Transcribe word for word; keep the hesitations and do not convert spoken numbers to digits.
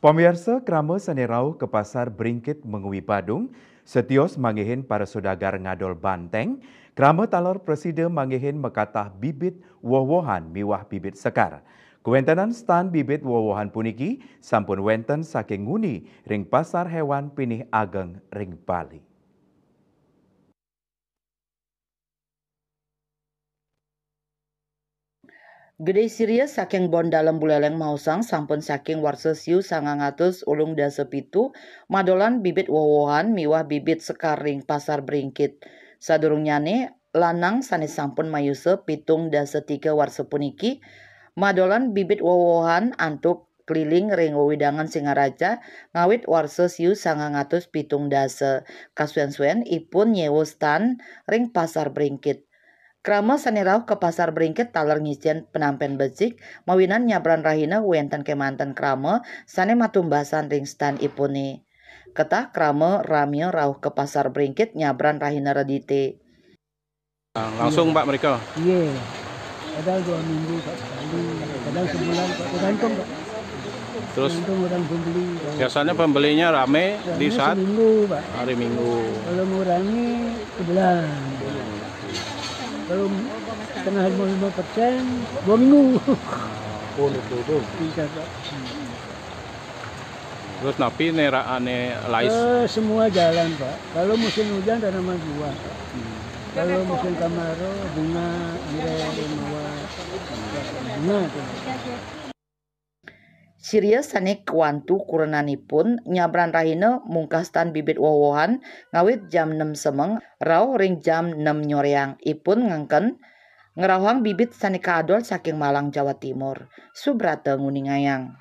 Pamiarsa, krama sane rauh ka Pasar Bringkit Mengwi Badung, setios manggihin para sodagar ngadol banteng, krama taler prasida manggihin makatah bibit woh-wohan miwah bibit sekar. Kawentenan stan bibit woh-wohan puniki sampun wenten saking nguni ring Pasar Hewan Pinih Ageng ring Bali. Gede Siria saking Bon Dalem Buleleng Mausang sampun saking warsa siu sangang atus ulung dasa pitu madolan bibit woh-wohan miwah bibit sekar ring Pasar Bringkit. Sadurungnyane, lanang sane sampun mayusa pitung dasa tiga warsa puniki madolan bibit woh-wohan antuk keliling ring wewidangan Singaraja ngawit warsa siu sangang atus pitung dasa. Kasuwen-suwen ipun nyewa stan ring Pasar Bringkit. Krama sane rauh ka Pasar Bringkit taler ngicen penampen becik, mawinan nyabran rahina wenten kemanten krama sane matumbasan ring stan ipune. Ketah krama ramia rauh ka Pasar Bringkit nyabran rahina Redite. Langsung, Pak, mereka? Iya. Kadang dua minggu, Pak, sekali. Kadang sebulan, Pak. Tergantung, Pak. Terus? Tergantung orang pembeli, Pak. Biasanya pembelinya rame di saat seminggu, Pak. Hari Minggu. Kalau mau rame, sebulan. Kalau setengah lima puluh lima persen, dua minggu. Oh, gitu. Bisa, Pak. Terus napi nerakane lais? Eh, semua jalan, Pak. Kalau musim hujan, tanaman buah, Pak. Kalau musim kemarau, bunga, anggrek, mawar, bunga tuh. Siria sane kwantu kurenanipun nyabran rahina mungkastan bibit woh-wohan ngawit jam nem semeng rauh ring jam nem nyoreang. Ipun ngengken ngrauhang bibit sane kaadol saking Malang, Jawa Timur. Subrata nguningayang.